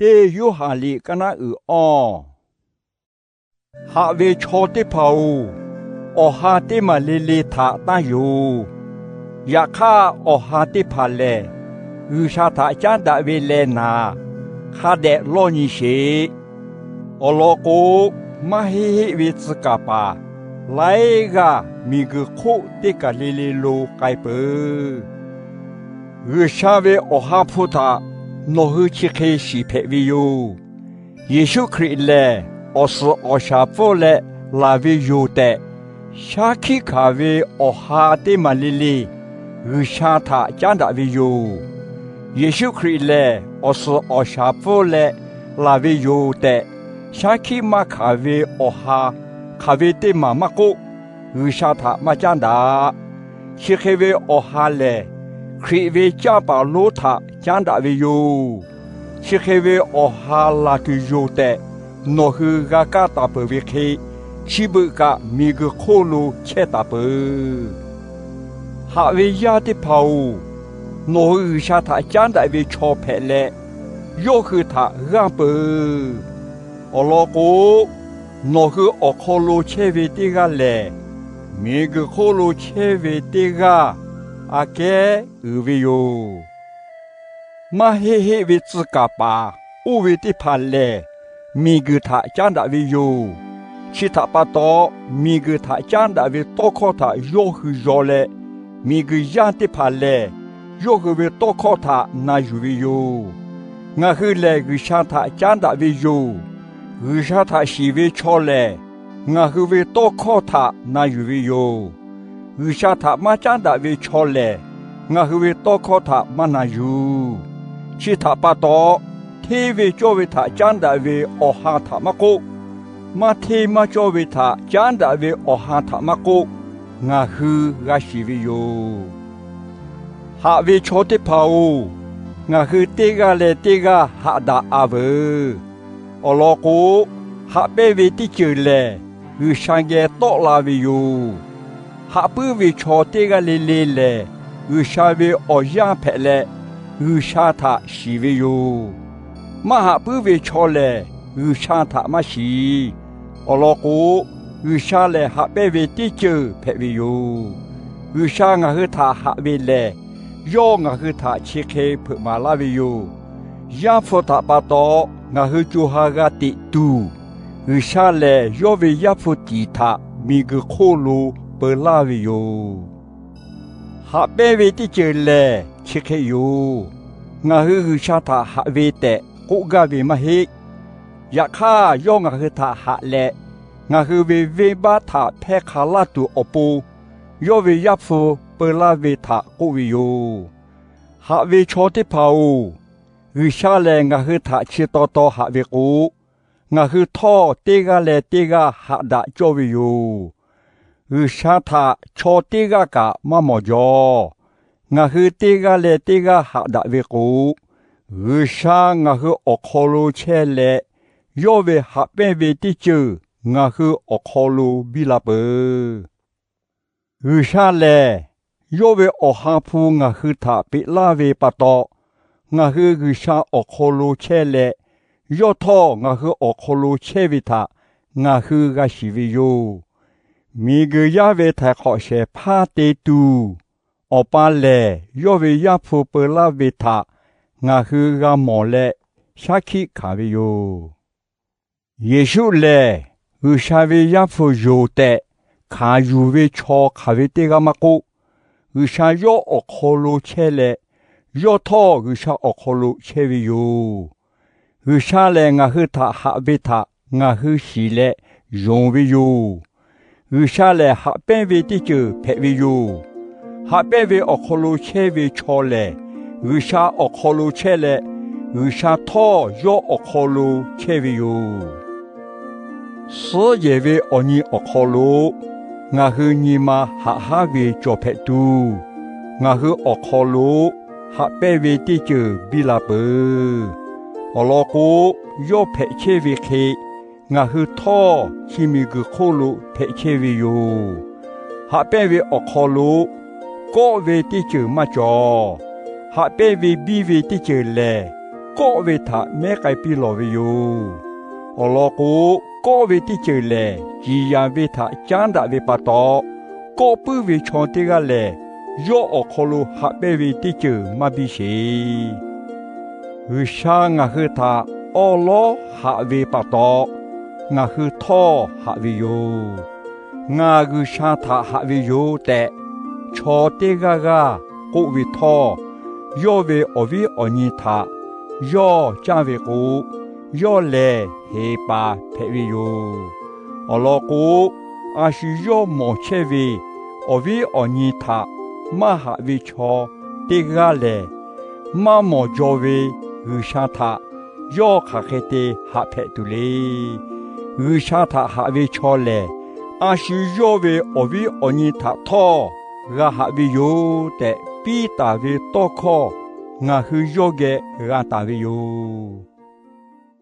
Teˇ Yoˇhanˬ liꞈ k'aˉ naˆ uiˍ awˇ. Haꞈ ve chaw teˇ hpaˍ-oˬ, awˬ ha teˇ maˬ le le htaꞈ tanˇ yoˬ. Yaꞈ hk'aˇ, awˬ ha teˇ hpaˍ lehˬ, G'uiˬsha htaꞈ caˉ daꞈ ve leh naˍ, hk'a dehꞈ lawˇ nyi sheˍ. Awˬ lawn k'o, maˇ heˆ heˆ ve tcuh kaˍ paˍ laiˉ g'aˇ miˬguiˬ hk'oˆ teˇ kaˬ le le lo k'ai peuˬ. G'uiˬsha ve Awˬ ha hpu htaꞈ nawˬ hui chi hk'e shiˍ hpehꞈ ve yoˬ. Yeˍsuˆ Hkriꞈ lehˬ, awˬ suhˍ awˬ shaˍ pfuhˇ leh laˬ ve yoˬ tehꞈ, shaˉ hkiˆ hkanˍ ve awˬ ha teˇ maˬ le le G'uiˬsha htaꞈ caˉ daꞈ ve yoˬ. Yeˍsuˆ Hkriꞈ lehˬ, awˬ suhˍ awˬ shaˍ pfuhˇ leh laˬ ve yoˬ tehꞈ, shaˉ hkiˆ maˇ hkanˍ ve awˬ ha hk'aˬ ve teˇ maˬ maˇ k'oˆ, G'uiˬsha htaꞈ maˇ caˉ daꞈ. Chi hk'e ve awˬ ha lehˬ, Hkriꞈ ve canˇ paˍ lonˉ htaꞈ caˉ daꞈ ve yoˬ. Chi hk'e ve awˬ ha laˬ tuˬ yoˬ tehꞈ, nawˬ hui g'a kaˇ taˍ peuˬ ve hk'e, chi beuꞈ kaꞈ miˬguiˬ hk'oˆ lo chehˇ taˍ peuˬ. Haꞈ ve yaˇ teˇ hpaˍ-oˬ, nawˬ hui G'uiˬsha htaꞈ caˉ daꞈ ve chaw hpehꞈ leh, yawˇ hui htaꞈ g'aˇ peuˬ. Awˬ lawn k'o, nawˬ hui awˬ hk'aw lo chehˇ ve teˇ g'aˇ lehˬ, miˬguiˬ hk'oˆ lo chehˇ ve teˇ g'aˇ aꞈ kehˉ uiˍ ve yoˬ. Maˇ heˆ heˆ ve tcuh kaˍ paˍ oˇ ve teˇ hpaˍ lehˬ, miˬguiˬ htaꞈ caˉ daꞈ ve yoˬ. Chi htaꞈ pa taw, miˬguiˬ htaꞈ caˉ daꞈ ve tawˇ hkawˇ htaꞈ yawˇ hui yaw leh, miˬguiˬ yaˇ teˇ hpaˍ lehˬ, yawˇ hui ve tawˇ hkawˇ htaꞈ na yuˬ ve yoˬ. Ngaˬ hui lehˬ, G'uiˬsha htaꞈ caˉ daꞈ ve yoˬ. G'uiˬsha htaꞈ shiˍ ve chaw lehˬ, ngaˬ hui ve tawˇ hkawˇ htaꞈ na yuˬ ve yoˬ. G'uiˬsha htaꞈ maˇ caˉ daꞈ ve chaw lehˬ, ngaˬ hui ve tawˇ hkawˇ htaꞈ maˇ na yuˬ. Chi htaꞈ pa taw, hteˇ ve cawˇ ve htaꞈ caˉ daꞈ ve awˬ ha htaꞈ maˇ k'oˆ, maˇ hteˇ maˇ cawˇ ve htaꞈ caˉ daꞈ ve awˬ ha htaꞈ maˇ k'oˆ, ngaˬ hui g'a shiˍ ve yoˬ. Haꞈ ve chaw teˇ hpaˍ-oˬ, ngaˬ hui teˇ g'aˇ leh teˇ g'aˇ haꞈ daꞈ-a veuˬ. Awˬ lawn k'o, haꞈ pehnˇ ve teˇ ceuˬ lehˬ, G'uiˬsha geh tawˆ la ve yoˬ. Haꞈ puiˉ ve chaw teˇ g'aˇ le le lehˬ, G'uiˬsha ve awˬ yaˇ hpehꞈ leh, G'uiˬsha htaꞈ shiˍ ve yoˬ. Maˇ haꞈ puiˉ ve chaw lehˬ, G'uiˬsha htaꞈ maˇ shiˍ. Awˬ lawn k'o, G'uiˬsha lehˬ haꞈ pehnˇ ve teˇ ceuˬ hpehꞈ ve yoˬ. G'uiˬsha ngaˬ hui htaꞈ haꞈ ve lehˬ, yawˇ ngaˬ hui htaꞈ chi hk'e hpeuꞈ maˍ laˇ ve yoˬ. Yaˇ hpu htaꞈ pa taw ngaˬ hui co ha g'a teꞈ tuˬ, G'uiˬsha lehˬ yawˇ ve Yaˇ hpu tiˍ htaꞈ miˬguiˬ hk'oˆ lo peu laˇ ve yoˬ. Haꞈ pehnˇ ve teˇ ceuˬ lehˬ chi hk'e yoˬ. Ngaˬ hui G'uiˬsha htaꞈ haꞈ ve tehꞈ k'oˆ gaˇ ve maˇ heˆ. Yaꞈ hk'aˇ, yawˇ ngaˬ hui htaꞈ haꞈ leh, ngaˬ hui ve venˇbaˆ htaꞈ hpehˇ hk'a laˇ tuˬ awˬ pon, yawˇ ve Yaˇ hpu peu laˇ ve htaꞈ k'oˆ ve yoˬ. Haꞈ ve chaw teˇ hpaˍ-oˬ, G'uiˬsha lehˬ ngaˬ hui htaꞈ chi taw taw haꞈ ve k'o, ngaˬ hui htawˇ teˇ g'aˇ leh teˇ g'aˇ haꞈ daꞈ cawˇ ve yoˬ. G'uiˬsha htaꞈ chaw teˇ g'aˇ kaꞈ maˇ mawˬ jaw. Ngaˬ hui teˇ g'aˇ leh teˇ g'aˇ haꞈ daꞈ ve k'o, G'uiˬsha ngaˬ hui awˬ hk'aw lo chehˇ leh, yawˇ ve haꞈ pehnˇ ve teˇ ceuˬ ngaˬ hui awˬ hk'aw lo biˇ la peuˬ. G'uiˬsha lehˬ, yawˇ ve Awˬ ha hpu ngaˬ hui htaꞈ peꞈ laˇ ve pa taw, ngaˬ hui G'uiˬsha awˬ hk'aw lo chehˇ leh, yawˇ htawˇ ngaˬ hui awˬ hk'aw lo chehˇ ve htaꞈ ngaˬ hui g'a shiˍ ve yoˬ. Miˬguiˬ yaˇ ve htaiˍ hk'awꞈ shehˍ hpaˇ te tuˬ, Awˬ pa lehˬ yawˇ ve Yaˇ hpu peu laˇ ve htaꞈ ngaˬ hui g'a mawˬ leh shaˉ hkiˆ hkanˍ ve yoˬ. Yeˍsuˆ lehˬ, G'uiˬsha ve Yaˇ hpu yoˬ tehꞈ hkanˍ yuˬ ve chaw hk'aˬ ve teˇ g'aˇ maˇ k'oˆ, G'uiˬsha yawˇ awˬ hk'aw lo chehˇ leh, yawˇ htawˇ G'uiˬsha awˬ hk'aw lo chehˇ ve yoˬ. G'uiˬsha lehˬ ngaˬ hui htaꞈ haꞈ ve htaꞈ ngaˬ hui shiˍ leh yonˍ ve yoˬ. G'uiˬsha lehˬ haꞈ pehnˇ ve teˇ ceuˬ hpehꞈ ve yoˬ. Haꞈ pehnˇ ve awˬ hk'aw lo chehˇ ve chaw lehˬ, G'uiˬsha awˬ hk'aw lo chehˇ leh, G'uiˬsha htawˇ yawˇ awˬ hk'aw lo chehˇ ve yoˬ. Suhˉ yehˬ ve awˬ nyi awˬ hk'aw lo ngaˬ hui nyi ma haꞈ haˉ ve cawˬ hpehꞈ tuˬ, ngaˬ hui awˬ hk'aw lo haꞈ pehnˇ ve teˇ ceuˬ biˇ la peuˬ. Awˬ lawn k'o, yawˇ hpehꞈ chehˇ ve hk'e, ngaˬ hui htawˇ chi miˬguiˬ hk'oˆ lo hpehꞈ chehˇ ve yoˬ. Haꞈ pehnˇ ve awˬ hk'aw lo kawˆ ve teˇ ceuˬ maˇ cawˬ. Haꞈ pehnˇ ve biˇ ve teˇ ceuˬ lehˬ, kawˆ ve htaꞈ mehˉ k'ai piˇ lawˬ ve yoˬ. Awˬ lawn k'o, kawˆ ve teˇ ceuˬ lehˬ, ciˍ yanˍ ve htaꞈ caˉ daꞈ ve pa taw, kawˆ puiˉ ve chaw teˇ g'aˇ lehˬ, yawˇ awˬ hk'aw lo haꞈ pehnˇ ve teˇ ceuˬ maˇ biˇ sheˍ. G'uiˬsha ngaˬ hui htaꞈ awˉ lawˉ haꞈ ve pa taw, ngaˬ hui htawˇ haꞈ ve yoˬ. Ngaˬ G'uiˬsha htaꞈ haꞈ ve yoˬ tehꞈ, chaw teˇ g'aˇ g'aˇ k'oˆ ve htawˇ, yawˇ ve awˬ viˉ awˬ nyi htaꞈ yawˇ canˇ ve k'o, yawˇ lehˬ heˍ paˍ hpehꞈ ve yoˬ. Awˬ lawn k'o, a shu yawˇ mawˬ chehˇ ve awˬ viˉ awˬ nyi htaꞈ maˇ haꞈ ve chaw teˇ g'aˇ lehˬ, maˇ mawˬ jaw ve G'uiˬsha htaꞈ yawˇ hk'aˬ hk'e te haꞈ hpehꞈ tuˬ le. G'uiˬsha htaꞈ haꞈ ve chaw lehˬ, a shu yawˇ ve awˬ viˉ awˬ nyi htaꞈ htawˇ g'a haꞈ ve yoˬ tehꞈ piˇ taˍ ve tawˇ hkawˇ ngaˬ hui yawˇ geh g'a taˍ ve yoˬ.